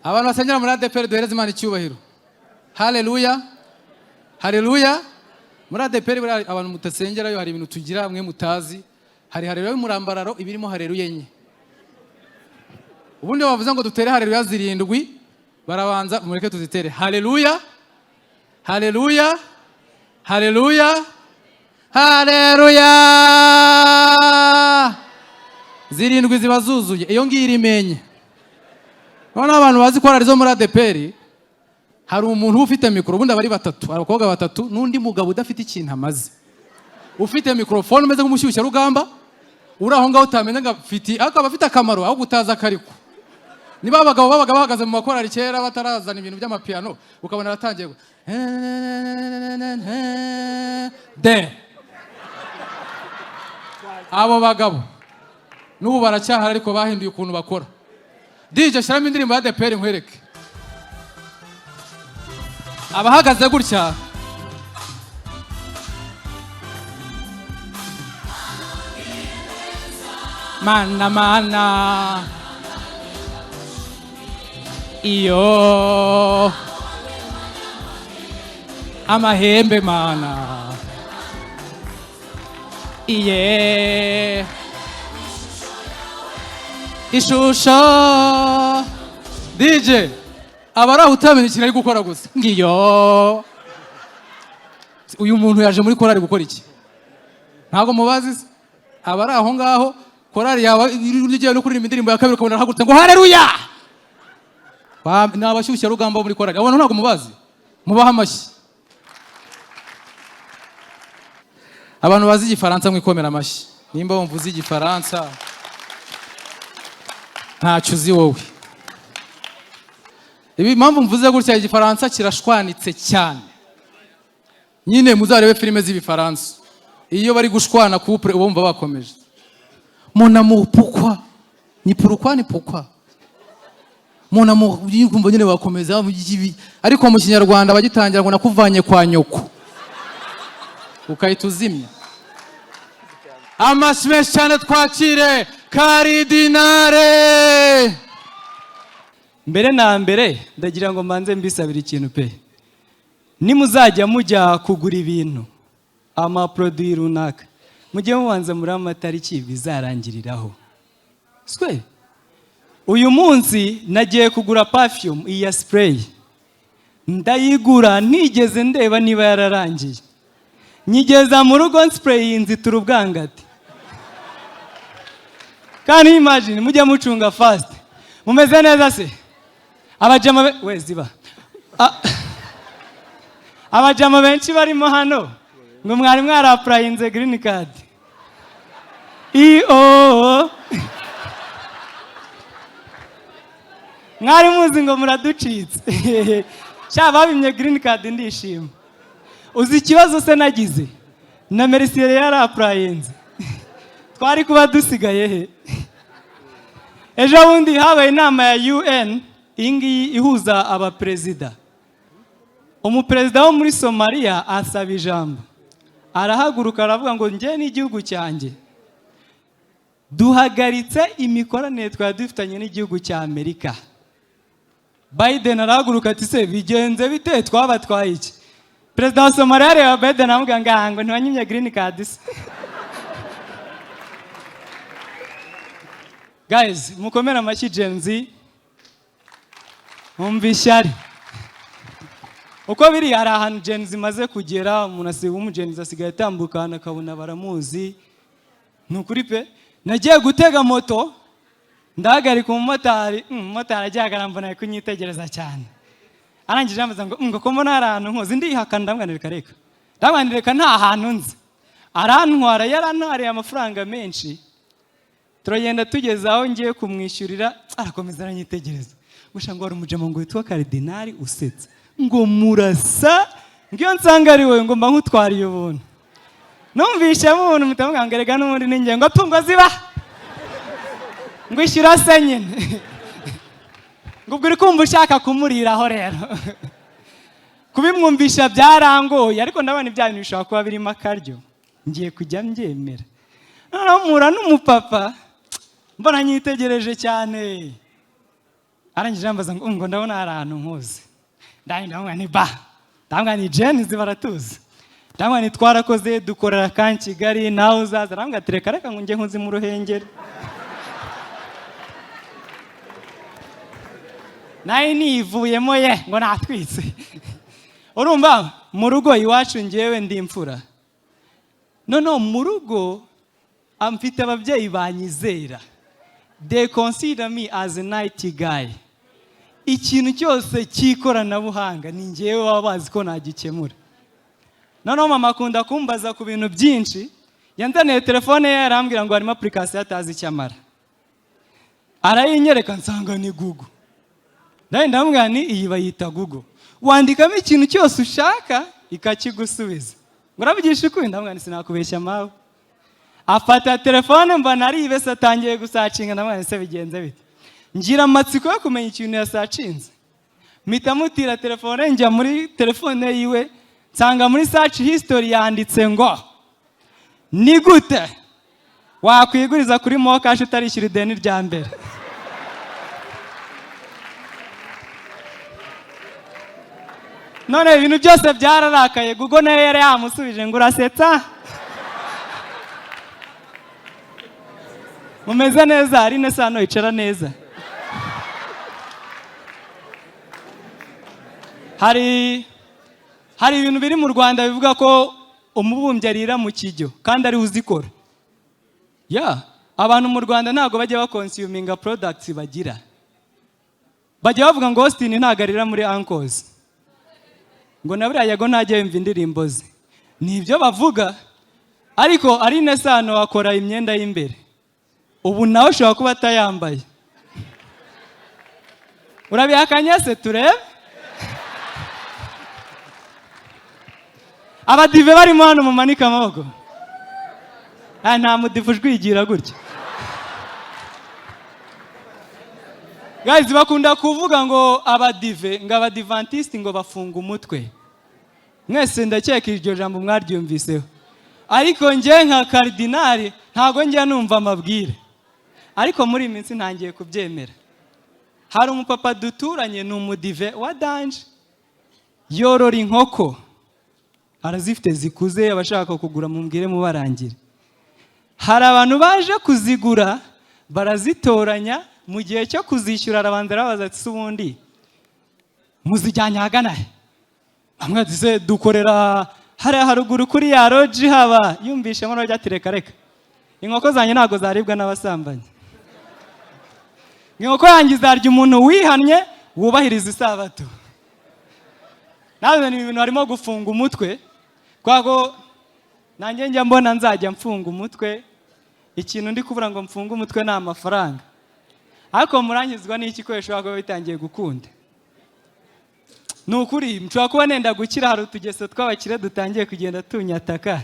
Abantu basengera muri ADEPR, duhereze Imana icyubahiro. Haleluya, haleluya. Muri ADEPR buriya, abantu mutasengerayo, hari ibintu tugira mwe mutazi. Hari haleluya y'umurambararo, iba irimo haleluya enye. Ubundi bavuze ngo dutere haleluya zirindwi, barabanza mureke tuzitere: haleluya, haleluya, haleluya, haleluya. Zirindwi ziba zuzuye. Iyo ngiyo irimo enye. Noneho abantu bazi ko hari zo muri ADEPR, hari umuntu uba ufite mikoro. Ubundi aba ari batatu, hari abakobwa batatu n'undi mugabo udafite ikintu amaze, ufite mikorofone, umeze nk'umushyushyarugamba uri aho ngaho, utamenya ngo afite, ariko aba afite akamaro aho gutaza akariko. Niba abagabo babaga bahagaze mu makorari kera batarazana ibintu by'amapiyano, ukabona aratangiye de. Abo bagabo n'ubu baracyahari, ariko bahinduye ukuntu bakora. DJ, shyiramo indirimbo ya ADEPR nkwereke abahagaze gutya. Mana, mana, iyo amahembe, mana iye ishusho. DJ aba ari aho, utamenya ikintu ari gukora gusa. Ngiyo, uyu muntu yaje muri korari gukora iki? Ntabwo mubazi se? Aba ari aho ngaho, korari yaba ugiye no kuririmba indirimbo ya kabiri, ukabona arahagurutse ngo haleluya. Ni abashyushyarugamba bo muri korari. Abo bantu ntabwo mubazi? Mubahe amashyi. Abantu bazi Igifaransa, mwikomera amashyi. Nimba wumva uzi Igifaransa, ntacyo uzi wowe. Ibi impamvu mvuze gutya, Igifaransa kirashwanitse cyane nyine. Muzarebe filime z'Ibifaransa, iyo bari gushwana, couple, uba wumva bakomeje: "Mon amour, pourquoi ni pourquoi ni pourquoi, mon amour?" Kumva nyine bakomeza ariko mu Kinyarwanda bagitangira ngo "Nakuvanye kwa nyoko", ukahita uzimya. Amashyi menshi cyane, twakire Karidinare. Mbere na mbere ndagira ngo mbanze mbisabire ikintu pe. Nimuzajya mujya kugura ibintu, amaproduit runaka, mujye mubanza muri amatariki bizarangiriraho. Swe uyu munsi nagiye kugura perfume iya spray, ndayigura ntigeze ndeba niba yararangiye. Nyigeza mu rugo, spray nzitura ubwangati. Kandi imagine, mujye mucunga fast. Mumeze neza se? Abajama we ziba. Abajama benshi barimo hano ngo mwari mwarapplyinze green card iyo mwari muzi ngo muraducitse. Sha, babimye green card, ndishima. Uzi ikibazo se nagize? Na Merisiyeri yarapplyinze, twari kuba dusigaye he? Ejo bundi habaye inama ya UN, iyi ngiyi ihuza abaperezida. Umuperezida wo muri Somaliya asaba ijambo, arahaguruka aravuga ngo njye n'igihugu cyanjye duhagaritse imikoranire twari dufitanye n'igihugu cya Amerika. Biden arahaguruka ati: "Se bigenze bite? Twabatwaye iki?" Perezida wa Somaliya areba Biden, aramubwira ngo: "Ah, ngo ntiwanyimye green card se?" Guys, mukomere amashyi Gen Z. Mwumva ishyari uko biri. Hari ahantu Gen Z imaze kugera, umuntu asiga umuGen Z asigaye atambuka ahantu akabona baramuzi. Ni ukuri pe. Nagiye gutega moto, ndahagarika umumotari. Umumotari agiye arambona, ari kunyitegereza cyane. Arangije ambaza ngo ngo ko mbona hari ahantu nkuzi. Ndihakana, ndamubwira reka reka, ndamubwira reka, nta hantu nzi. Arantwara, yarantwariye amafaranga menshi. Turagenda, tugeze aho ngiye kumwishyurira, arakomeza aranyitegereza gusa ngo hari umujama ngo witwa Karidinari usetse, ngo murasa, ngo iyo nsanga ari wowe ngo mba nkutwariye ubuntu. Numvishemo ubuntu, mpita mubwira ngo erega n'ubundi ni njye. Ngo tungo ziba, ngo ishyura se nyine, ngo ubwo uri kumva ushaka kumuriraho. Rero kubimwumvisha byarangoye, ariko ndabona ibya bintu bishobora kuba birimo akaryo, ngiye kujya mbyemera. Noneho mpura n'umupapa, mbona nyitegereje cyane. Arangije ambaza ngo ndabona hari ahantu nkuzi. Ndangije ndamubwira ni ba, ndamubwira ni Gen Z baratuzi, ndamubwira ni twarakoze dukorera Camp Kigali, nawe uzaza. Arambwira ati reka reka ngo njye nkuzi mu Ruhengeri. Nayo nivuyemo ye ngo natwitse. Urumva mu rugo iwacu ngewe ndi imfura. Noneho mu rugo mfite ababyeyi banyizera, they consider me as an IT guy. Ikintu cyose cy'ikoranabuhanga ni ngewe baba bazi ko nagikemura. Noneho mama akunda kumbaza ku bintu byinshi. Yanzaniye telefone ye, arambwira ngo harimo application atazi icyo amara. Arayinyereka nsanga ni Google. Nawe ndamubwira ni iyi bayita Google, wandikamo ikintu cyose ushaka ikakigusubiza. Ngo uravugisha ukuri? Ndamubwira nti sinakubeshya mawe. Afata telefone mbona aribese, atangiye gusearchinga. Ndamubwira nti se bigenze bite? Ngira amatsiko yo kumenya ikintu yasearchinze, mpita mutira telefone, njya muri telefone yiwe, nsanga muri search history yanditse ngo ni gute wakwiguriza kuri MoKash utarishyura ideni rya mbere. None ibintu byose byararakaye. Google nayo yari yamusubije ngo urasetsa, mumeze neza. Aline Sano, icara neza. Hari ibintu biri mu Rwanda bivuga ko umubumbyi arira mu kijyo kandi ariwe uzikora. Ya abantu mu Rwanda ntabwo bajya baconsuminga products bagira. Bajya bavuga ngo Austin ntabwo arira muri Uncles, ngo na buriya Yago ntajya yumva indirimbo ze. Ni ibyo bavuga, ariko Aline Sano akora imyenda y'imbere, ubu nawe ushobora kuba atayambaye. Urabihakanye se? Turebe abadive barimo hano, mumanike amaboko. Ah, nta mudive ujwigira gutya. Guys, bakunda kuvuga ngo abadive, ngo abadivantisiti ngo bafunga umutwe. Mwese ndakeka iryo jambo mwaryumviseho. Ariko njye nka karidinari ntabwo njya numva amabwire, ariko muri iyi minsi ntangiye kubyemera. Hari umupapa duturanye, ni umudive wa danger, yorora inkoko, arazifite zikuze. Abashaka kugura mumbwire mubarangire. Hari abantu baje kuzigura barazitoranya, mu gihe cyo kuzishyura arabanza arabaza ati: "Se ubundi muzijyanye ahagana he?" Bamwe ati: "Se dukorera hariya haruguru kuri ya lodge." Haba yumvishemo lodge, ati: "Reka reka, inkoko zanjye ntabwo zaribwa n'abasambanyi. Inkoko yanjye izarya umuntu wihannye, wubahiriza isabato." Nawe ni ibintu harimo gufunga umutwe, kubera ko nanjye njya mbona nzajya mfunga umutwe. Ikintu ndi kubura ngo mfunge umutwe ni amafaranga. Ariko muranyuzwa n'iki ko bishobora kuba bitangiye gukunda? Ni ukuri nshobora kuba nenda gukira. Hari utugeso tw'abakire dutangiye kugenda tunyataka.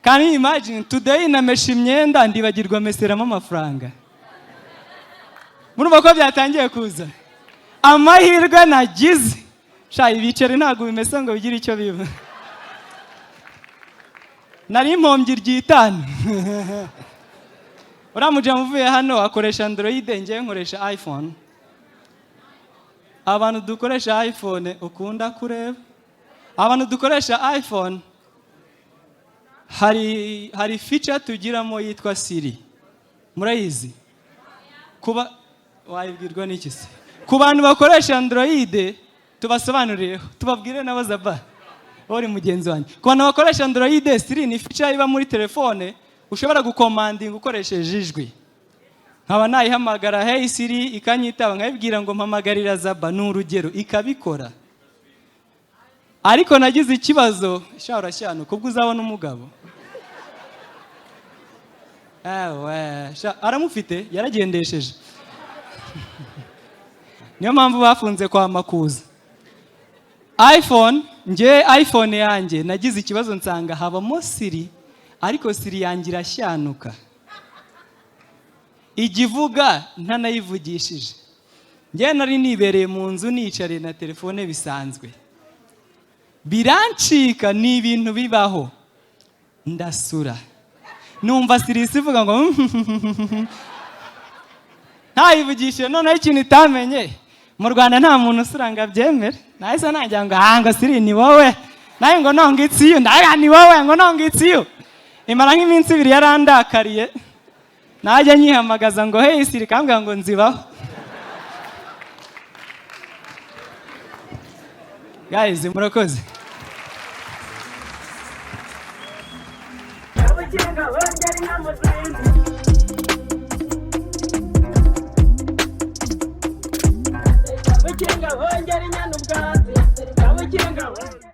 Can you imagine, today namesha imyenda ndibagirwa meseramo amafaranga. Murumva ko byatangiye kuza. Amahirwe nagize sha, ibiceri ntabwo bimeze ngo bigire icyo biba. Nari impombyi iry'itanu. Uriya mujama uvuye hano akoresha Android, ngewe nkoresha iPhone. Abantu dukoresha iPhone, ukunda kureba abantu dukoresha iPhone, hari feature tugiramo yitwa Siri. Murayizi? Kuba wayibwirwa n'iki se? Ku bantu bakoresha Android tubasobanurireho, tubabwire n'abazaba uri mugenzi wanjye. Ku bantu bakoresha Android, Siri ni feature iba muri telefone ushobora gucommandinga ukoresheje ijwi. Nkaba nayihamagara "Hey Siri", ikanyitaba, nkayibwira ngo mpamagarira Zaba, ni urugero, ikabikora. Ariko nagize ikibazo. Sha, urashyanuka ubwo uzabona umugabo. Ewe sha, aramufite, yaragendesheje, niyo mpamvu bafunze kwa Makuza. iPhone, nge iPhone yanjye nagize ikibazo, nsanga habamo Siri, ariko Siri yanjye irashyanuka, ijya ivuga ntanayivugishije. Ngewe nari nibereye mu nzu, nicariye na telefone bisanzwe, birancika. Ni ibintu bibaho. Ndasura numva Siri ivuga ngo Ntayivugishije. Noneho ikintu itamenye, mu Rwanda nta muntu usura ngo abyemere. Nahise nangira ngo aha ngo Siri ni wowe, nawe ngo nonga it's you, ndaga ni wowe, ngo nonga it's you. Imara nk'iminsi 2 yarandakariye. Najya nyihamagaza ngo hey Siri, kambwira ngo nzibaho. Guys, murakoze. Kabukinga bongera inka mu zindi. Kabukinga bongera inyana ubwatsi. Kabukinga bongera.